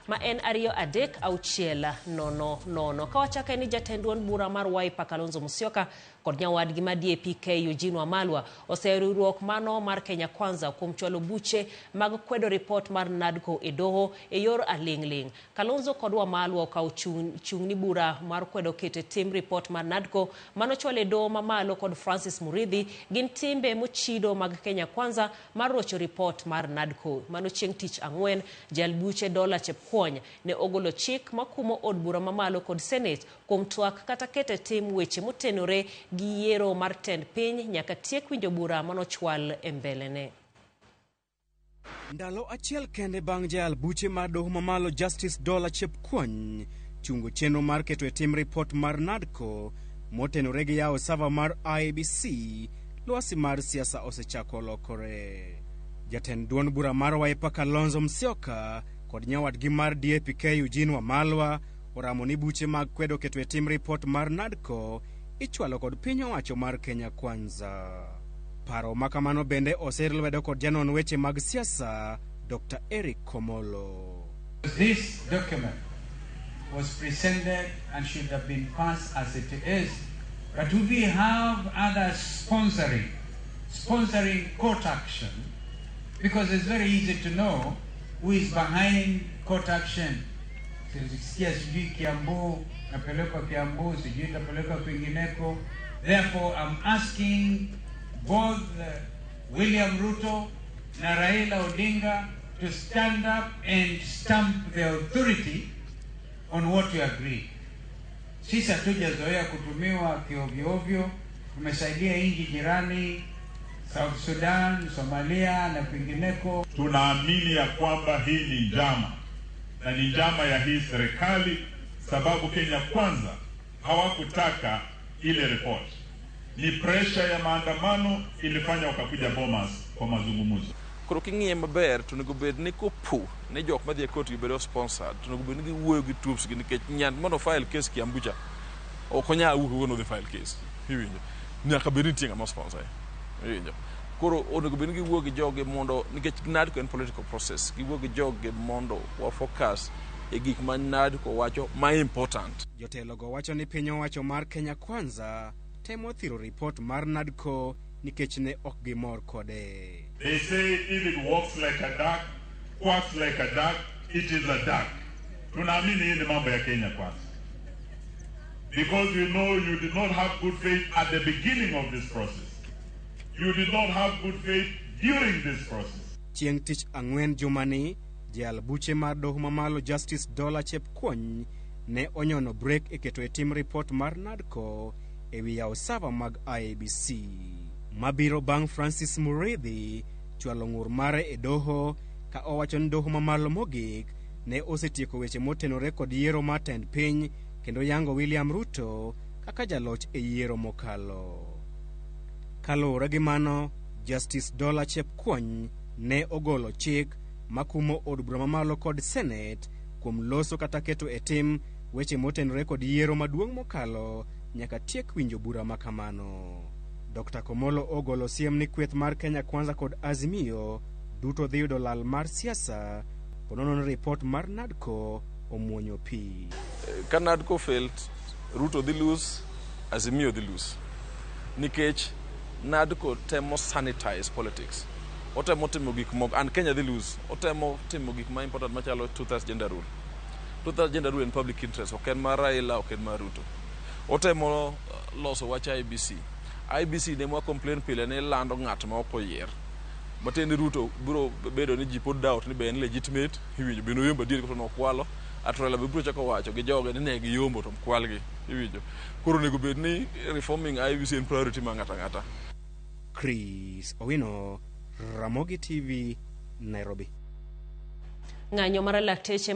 Ma en 23600. Ka wachako ni jatend duond bura mar Wiper Kalonzo Musyoka kod nyawadgi ma DAP-K Eugene Wamalwa oseyo riwruok mano mar Kenya Kwanza kuom chwalo buche mag kwedo ripot mar NADCO e doho e yor aling'ling'. Kalonzo kod Wamalwa okawo chung' ni bura mar kwedo keto e tim ripot mar NADCO manochwal e doho mamalo kod Francis Murithi gin timbe mochido mag Kenya Kwanza mar rocho ripot mar NADCO. Mano chieng' tich ang'wen, jal buche Dola Chepkwony ne ogolo chik makumo od bura mamalo kod Senate kuom twak kata keto e tim weche motenore gi yiero mar tend piny nyaka tiek winjo bura manochwal e mbelene. Ndalo achiel kende bang' jayal buche mar doho mamalo Justice Dola Chepkwony chungo chenro mar keto e tim ripot mar NADCO motenore gi yawo server mar IEBC, lwasi mar siasa osechako lokore. Jatend duond bura mar Wiper Kalonzo Musyoka kod nyawadgi mar DAP-K Eugene Wamalwa oramo ni buche mag kwedo keto e tim ripot mar NADCO ichwalo kod piny owacho mar Kenya Kwanza. Paro ma kamano bende oser lwedo kod janon weche mag siasa Dr. Eric Komolo. This document was presented and should have been passed as it is, but we have others sponsoring court action, because it's very easy to know who is behind court action. Sikia sijui Kiambu, napelekwa Kiambu, sijui itapelekwa kwingineko. Therefore, I'm asking both William Ruto na Raila Odinga to stand up and stamp the authority on what we agree. Sisi hatujazoea kutumiwa kiovyo ovyo. Tumesaidia nchi jirani South Sudan, Somalia na kwingineko. Tunaamini ya kwamba hii ni njama na ni njama ya hii serikali, sababu Kenya Kwanza hawakutaka ile report. Ni pressure ya maandamano ilifanya wakakuja Bomas kwa mazungumzo. Koro king'iye maber to onego bed ni kopo ni jok madhi e court gi bedo sponsored, to onego bed ni giwuoyo gi troops gi, nikech nyant mondo file case Kiambu cha ok onyal wuok kawuono odhi file case, iwinjo? Nyaka bed ni nitie ng'ama sponsor, iwinjo? Koro onego bed ni giwuoyo gi jogi mondo, nikech NADCO en political process, giwuoyo gi jogi mondo wa focus e gik ma NADCO wacho ma important. Jotelogo wacho ni piny owacho mar Kenya Kwanza temo thiro ripot mar NADCO nikech ne ok gimor kode. They say if it walks like a duck, quacks like a duck, it is a duck. Tunaamini hii ni mambo ya Kenya Kwanza. Because we know you did not have good faith at the beginning of this process. You did not have good faith during this process. Chieng' tich ang'wen jumani, jayal buche mar doho mamalo Justice Dola Chepkwony ne onyono brek e keto e tim ripot mar NADCO e wi yawo server mag IEBC. Mabiro bang' Francis Murithi chwalo ng'ur mare e doho ka owacho ni doho mamalo mogik ne osetieko weche motenore kod yiero mar tend piny kendo yango William Ruto kaka jaloch e yiero mokalo. Kaluwore gi mano, Justice Dola Chepkwony ne ogolo chik makumo od bura mamalo kod Senate kuom loso kata keto e tim weche motenore kod yiero maduong' mokalo nyaka tiek winjo bura ma kamano. Dr. Komolo ogolo siem ni kweth mar Kenya Kwanza kod Azimio duto dhi yudo lal mar siasa ponono ni ripot mar NADCO omuonyo pi. Ka NADCO failed, Ruto dhi lose, Azimio dhi lose. Nikech NADCO temo sanitize politics. Otemo timo gik moko, and Kenya dhi lose. Otemo timo gik ma important machalo two-thirds gender rule. Two-thirds gender rule en public interest, ok en mar Raila, ok en mar Ruto. Otemo loso wach IEBC. IEBC ne mwa complain pile ni lando ng'at ma ok oyier. Matiende ni Ruto biro bedo ni ji pod doubt ni be en legitimate, iwinjo, be noyombo adier koso nokwalo. Ato Raila be biro chako wacho gi joge ni ne giyombo to kwalgi, iwinjo. Koro onego bed ni reforming IEBC en priority mar ng'ato ang'ata. Chris Owino, Ramogi TV, Nairobi. Ng'anyo mar lakteche.